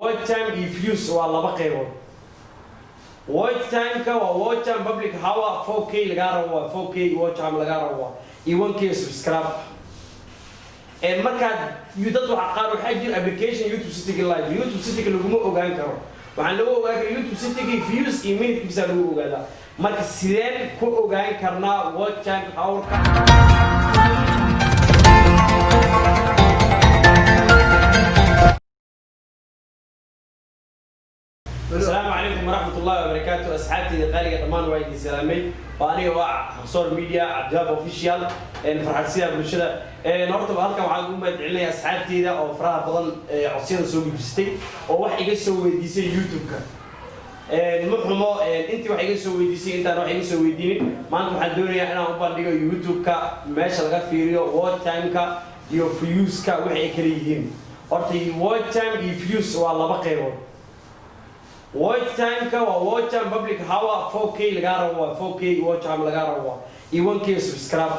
Watch time iyo views waa laba qaybood. Watch time-ka waa watch time public hour, 4K lagaa rabo, waa 4K watch time lagaa rabo iyo 1K subscribe. Markaad dad waxa qaar waxaa jira application YouTube City Live. YouTube City laguma ogaan karo. Waxaan lagu ogaan karaa YouTube City views iyo minute bisa lagu ogaadaa. Marka sideen ku ogaan karnaa watch time hour-ka? Asalaamu calaykum waraxmat ullahi wabarakaatu, asxaabteyda qaaliga dhammaan waa idin salaamay. Waa aniga, waa Xaqsoor Media, Cabdiwaab Official, farxad sida bulshada. Horta halkan waxaan ugu mahad celinaya asxaabteyda oo faraha badan codsiyada soo gudbisatay oo wax iga soo weydiisay YouTube-ka. Ma xumo intii wax iga soo weydiisay, intaan wax iga soo weydiinin. Maanta waxaan doonayaa inaan u bandhigo YouTube-ka meesha laga fiiriyo watch time-ka iyo views-ka, waxay ay kala yihiin. Horta watch time iyo views waa laba qaybood. Watch time-ka waa watch time public hour, 4K lagaa rabo, waa 4K watch time lagaa rabo iyo 1K subscribe.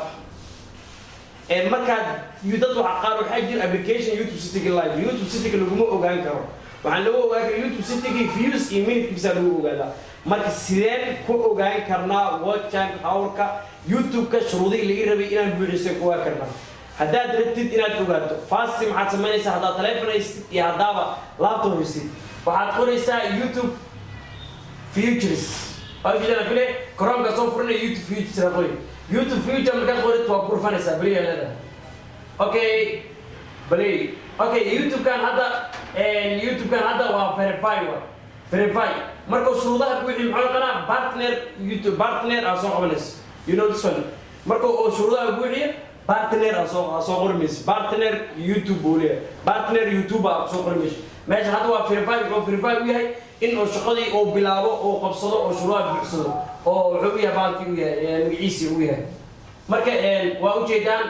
Markaad dad waxa qaar waxaa jira application YouTube City Live. YouTube City laguma ogaan karo. Waxaan lagu ogaan karaa YouTube City views iyo minute bisa lagu ogaadaa. Marka sideen ku ogaan karnaa watch time hour-ka YouTube-ka? Shuruudihii laga rabay inaan buuxisay ku ogaan karnaa. Haddaad rabtid inaad ogaato fast, maxaad samaynaysaa? Haddaad telephone haystid iyo haddaaba laptop haystid, waxaad qoraysaa YouTube features. Waa ujeedaan file Chrome-ka soo furinaya, YouTube features la qori. YouTube feature markaad qorid, waa ku rufanaysaa, play leedahay. Okay, play. Okay, YouTube-kan hadda, YouTube-kan hadda waa verify, waa verify. Marka shuruudaha buuxi, muxuu noqonaa? Partner, YouTube partner aa soo qabanayso. You know this one. Marka oo shuruudaha buuxiya, partner aa soo qori mayso. Partner YouTube buu leeyahay, partner YouTube aa soo qori mayso meesha. Hadda waa verify. Wuxuu verify u yahay in uu shaqadii uu bilaabo oo qabsado oo shuruudaha buuxsado oo wuxuu u yahay baalkii u yahay, magaciisii u yahay. Marka waa ujeedaan,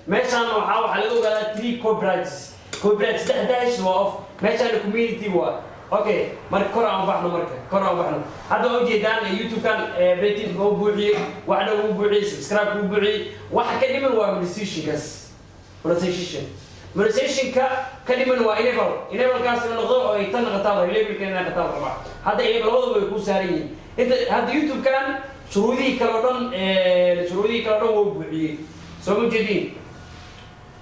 meeshaan waxaa laga ogaadaa three copyrights. Copyright saddex dash waa off. Meeshaan community waa okay. Marka kor aan baxno, marka kor aan baxno, hadda waa ujeedaan YouTube-kan rating oo buuxiyey, waxna uu buuxiyey, subscribe uu buuxiyey. Waxa ka dhiman waa monetization-kaas. Monetization-ka ka dhiman waa enable. Enable-kaas inuu noqdo oo ay tan noqotaa, enable-ka inay noqotaa la rabaa. Hadda enable labadaba way kuu saaran yihiin. Inta hadda YouTube-kan shuruudihii kale oo dhan wuu buuxiyey, soo ma jeediin?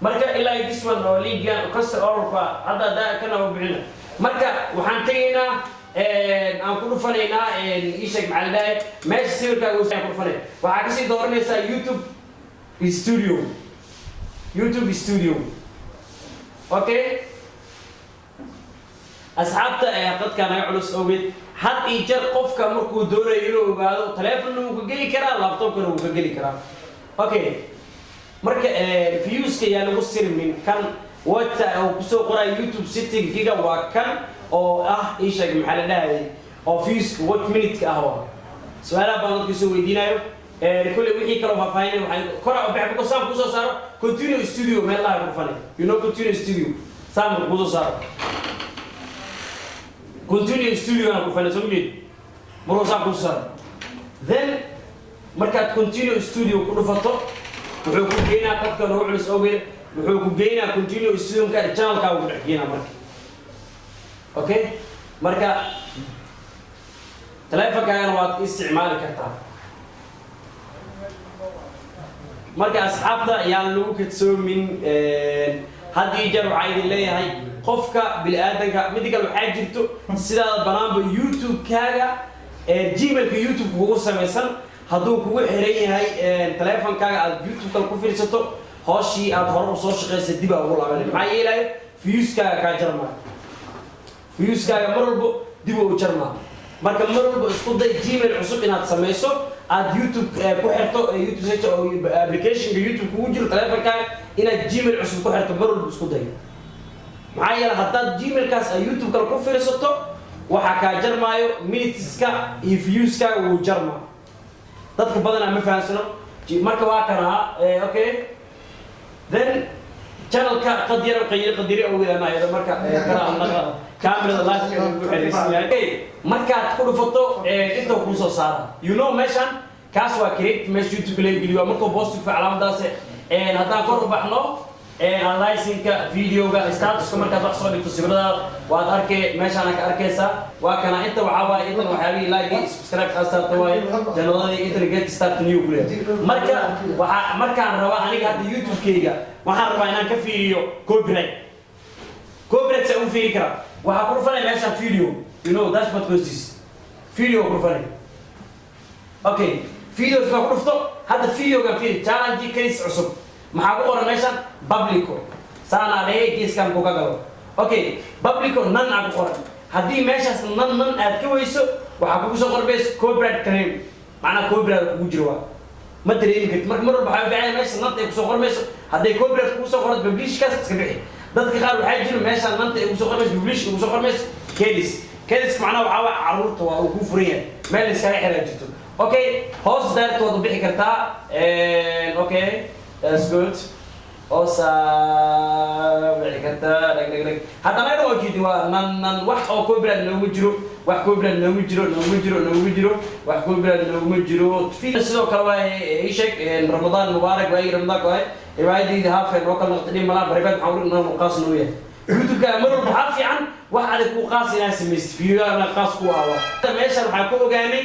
Marka ilaa this one oo liigan customer orderka hadda hadda kana u bixina. Marka waxaan tegaynaa, aan ku dhufanaynaa, ii sheeg maxaa la dhahay, meesha sawirkaaga uu ku dhufanay. Waxaa kasii dooranaysaa YouTube Studio, YouTube Studio. Okay, asxaabta ee qadka naga culus ogeed, had iyo jeer qofka markuu doonayo inuu ogaado, telephone wuu ka geli karaa, laptopkana wuu ka geli karaa. Okay, marka viewska yaa lagu sirmin. Kan wata oo kusoo qoraya YouTube City giga waa kan oo ah, ii sheeg maxaa la dhahayay, oo viewska watch minute-ka ah. Waa su-aalaha baan dadka soo weydiinayo. Kulley wixii kaloo faahfaahinay waxaan kora u bax markuu saam kusoo saaro Continue Studio, meel laha ku dhufanay. You know Continue Studio, saam kusoo saaro Continue Studio aan ku dhufanay, soo jeed? Markuu saam kusoo saaro, then markaad Continue Studio ku dhufato, wuxuu ku geenaa qadka noogu culus ogeed. Wuxuu ku geynaa Continue Studio markaa channelkaa ku dhex geenaa. Marka okay, marka telefonkaagana waad isticmaali kartaa. Marka asxaabta yaan lagu kadsoomin. Had iyo jeer waxaa idin leeyahay qofka bini-aadanka. Midda kale waxaa jirto, sidaada banaanba YouTube-kaaga, Gmailka YouTube kugu samaysan hadduu kugu xiran yahay telefonkaaga aad YouTube kale ku fiirsato, hooshii aad hore usoo shaqaysay dib aa ugu laabanay. Maxaa yeelaya? Viewskaaga kaa jarmaa. Viewskaaga mar walbo dib u jarmaa. Marka mar walba isku day Gmail cusub inaad samayso, aad YouTube ku xirto, YouTube search oo applicationka YouTube kugu jiro telefonkaaga inaad Gmail cusub ku xirto mar walba isku day. Maxaa yeelay, haddaad Gmailkaas aad YouTube kale ku fiirsato, waxaa kaa jarmaayo minuteska iyo viewskaaga wuu jarmaa. Dadka badanaa ma fahansano. Marka waa kanaa. Okay, then channelka qad yar qayri qadiri awgeeda. Marka kana kamerada live-ka ugu xiriirsan yahay. Okay, markaad ku dhufato, inta kuu soo saara, you know, meeshan kaas waa create, meesha YouTube laga geliyo. Waa markuu post ku calaamadaas. Haddaan kor u baxno, Analyzingka videoga, statuska markaad wax soo dhigto, sawirada waad arkay, meeshaana ka arkaysaa. Waa kana inta waxaa waaye, intan waxyaabihii like, subscribe ka saarta waaye, janadadii intan get start new ku leeyahay. Marka waxaa markaan rabaa aniga hadda YouTube-kayga waxaan rabaa inaan ka fiiriyo copyright. Copyright saa u fiiri karaa? Waxaa ku dhufanay meeshaan video, you know, dashboard hoostiis video ku dhufanay. Okay, videos baa ku dhufto. Hadda videogan fiiri, challenge case cusub. Maxaa ku qoran meeshan? Publico saana dhahey, geeskan ku ka galo. Okay, publico none aa ku qoran. Haddii meeshaas none none aad ka weyso, waxaa kugu soo qorbaysa copyright claim, macnaha copyright kugu jiro. Waa ma dareemi kartid. Marka mar walba waxaa fiican meesha none-ta ay kusoo qormayso. Hadday copyright kugu soo qorato, publishkaas iska bixi. Dadka qaar waxaa jiro meesha none-ta ay kusoo qormayso, publish ugu soo qormayso. Kids, kids macnaha waxaa waa carruurta, waa uu kuu furan yahay, meel iskaga xiraa jirto. Okay, hoos daarta waad u bixi kartaa. Okay, that's good. Hoosaa bixi kartaa, dheg dheg dheg. Haddana dhan waa jeedi, waa none none, wax oo copyright nooguma jiro, wax copyright nooguma jiro, nooguma jiro, nooguma jiro, wax copyright nooguma jiro. Sidoo kale waa ii sheeg, Ramadaan mubaarak. Waagi Ramadaanka waay cibaadadayda haafee noo kala noqotay, dhib malaa. Private waxaan uhi qaas noo yahay YouTube-ka. Mar walba waxaa fiican wax adag kuu qaas inaad samaysid, video qaas ku awa. Meeshan waxaan ku ogaanay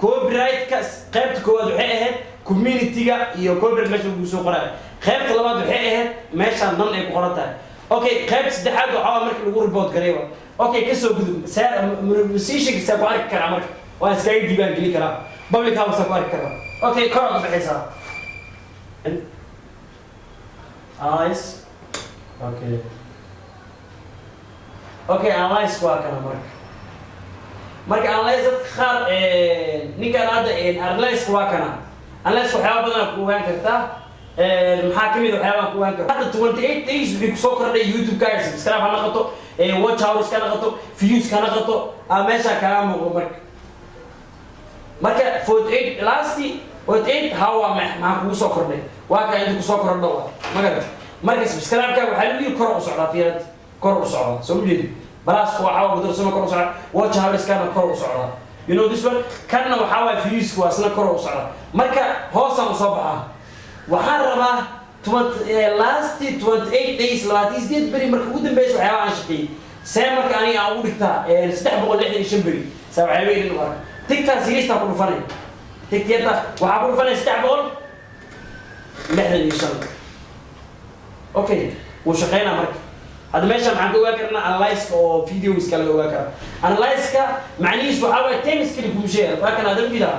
copyright-ka. Qaybta koowaad waxay ahayd community-ga iyo copyright meesha lagu soo qoraayo. Qaybta labaad waxay ahayd meeshaan none ay ku qoran tahay. Okay, qaybta saddexaad waxaa waa markii lagu report gareeyo. Okay, kasoo gudub. Musicianka saa ku arki karaa? Marka waa iskaga diiwaan geli karaa, public house ku arki karaa. Okay, kor aad u bixaysaa eyes. Okay, analyze waa kana. Marka analyze, dadka qaar, ninkan hadda analyze waa kana. Analyze waxyaaba badan ku ogaan kartaa. Maxaa kamid ah waxyaabaha ku ogaan karta? Hadda 28 days wixii kusoo kordhay YouTube-kaaga, subscribe ha noqoto, watch hours ka noqoto, views ka noqoto, meesha kaga muuqdo. Marka 48 last 48 hawa maxaa kugu soo kordhay? Waa ka inta kusoo kordho waa ma garata. Marka subscribe-ka waxaa lagu yiri kor u socdaa, fiirad kor u socdaa, soo ma jeedi? Balaas waxaa ku darsamo, kor u socdaa. Watch hours-kana kor u socdaa, you know this one. Kanna waxaa waay views, waa isna kor u socdaa. Marka hoosaan usoo baxaa, waxaan rabaa last 28 days, 28 beri marka ugu dambeysa waxyaaba aan shaqeeyey see marka aniga aan ugu dhigtaa 365 beri saa waxyaaba idin u arka. Tigtaa siriistaa ku dhufanay, tigtiyada waxaa ku dhufanay 365. Okay, wuu shaqeynaa. Marka hadda meesha maxaan ka ogaan karnaa? Analyze oo videoska laga ogaan karaa. Analyze-ka macnihiisu waxaa waaye times kali kuma sheega. Waa kan adam jida,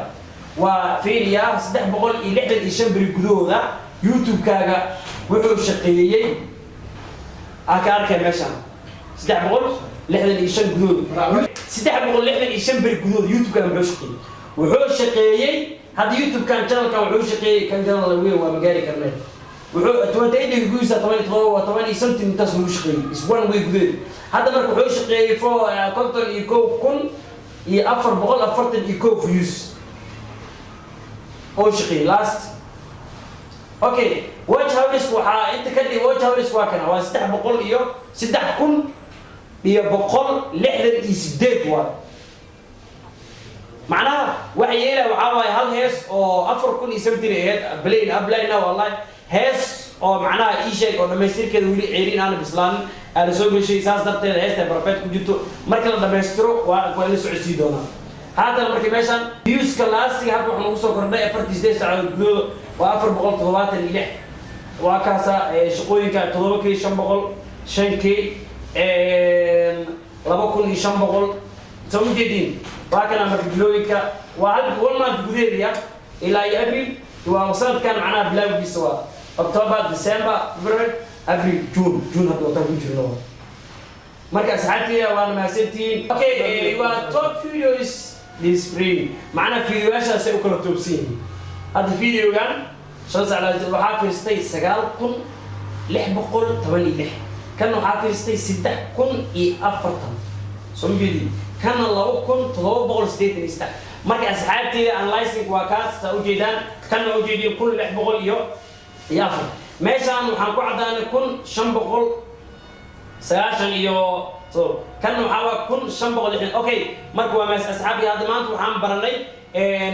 waa fiiriyaa 365 beri gudahooda YouTube-kaaga wuxuu shaqeeyey aa ka arkaya meeshaan. 365 gudahooda, 365 beri gudahooda YouTube-kaaga muxuu shaqeeyey? Wuxuu shaqeeyey hadda YouTube-kan, channelkan wuxuu shaqeeyey, kan channel weyn waa magaari karneed, wuxuu 28 day gudihiisa 17 waa toban iyo something intaas lagu shaqeeyey is one way gudaheed. Hadda marka wuxuu shaqeeyey four 51,441 views oo shaqeeyey last. Okay, watch hours waxaa inta ka dhig, watch hours waa kana, waa 303,168 waa. Macnaha waxa yeelaya waxaa waaye hal hees oo 4,070 ahayd blain ablayna, wallahi hees oo macnaha ii sheeg oo dhamaystirkeeda weli ceeriin aana bislaanin aa la soo geshay. Saas darteed heesta private ku jirto. Marka la dhamaystiro waa la socodsii doonaa. Haatan marka meeshaan viewska laastiga hadda waxaa nagu soo kordhay 48 saacadood gudahooda waa 476. Waa kaasa shaqooyinka 7K 500, 5K, 2,500, soo ma jeediin? Waa kana. Marka bilooyinka waa hal one month gudaheeda ilaa iyo April, waa sanadkan macnaha bilaawgiisa, waa October, December, February, April, June. June hadda wataan ku jirno. Marka asxaabteyda, waana mahadsantihiin. Okay, waa top videos this spring, macnaha videoyaashaasay u kala toobsan yihiin. Hadda videogan 5 sac waxaa fiirstay 9616, kan waxaa fiirstay 3040, soo ma jeedin? Kana 2783. Marka asxaabteyda, analyzing waa kaas, saa ujeedaan. Kanna ujeediin 1604. Meeshaan waxaan ku caddaanay 1500. 90 iyo so kan waxaa waa 1560. Okay, marka waa maas asxaabi. Hadda maanta waxaan baranay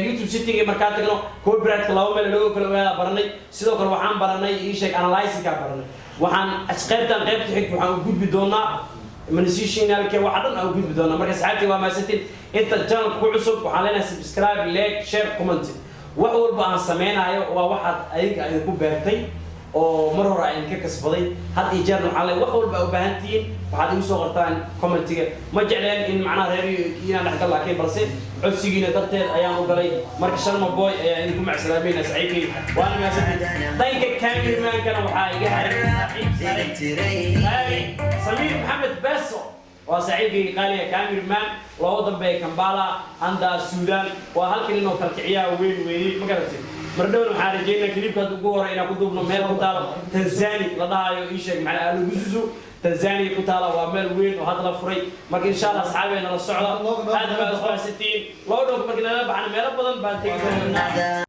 YouTube setting. Markaa tagno copyright-ka laba meel looga kala ogaada baranay. Sidoo kale waxaan baranay, ii sheeg, analyzing-ka baranay. Waxaan qaybtan, qaybta xigta waxaan u gudbi doonaa monetization-ka, waxa dhan aan u gudbi doonaa. Marka asxaabtii, waa mahadsantiin. Inta channelka ku cusub waxaan leenahay subscribe, like, share, comment. Wax walba aan sameynayo waa waxaad adinka idinku beertay oo mar hore aan idinka kasbaday. Had iyo jeerna waxaan leeyahay, wax walba aa u baahan tihiin waxaad igu soo qortaan commentiga. Ma jecleen in macnaha reer inaan dhexgal, laakiin balse codsigiina darteed ayaan u galay. Marka Sharma Boy ayaa idinku macsalaamayna. Saxiibkay, waana mahadsantiin. Dhanka cameramaankana waxaa iga xiray saaxiib sare, Samiir Maxamed Beso, waa saaxiibkay qaaliga, cameraman loogu dambeeya Kambala anda Suudaan. Waa halkan inuu kalkiciyaa weyn weeyey, ma garatay? Mardhown waxaan rajeynaa clipka hadda ugu hore inaan ku duubno meel ku taalo Tanzania la dhahayo, ii sheeg, macnaa Aluguzuzu, Tanzania ku taala. Waa meel weyn oo hadda la furay. Marka insha Allah asxaabeena nala socda, aad baad u mahadsantihiin. Loo dhow markii nala baxna meelo badan baan tegi doonaa.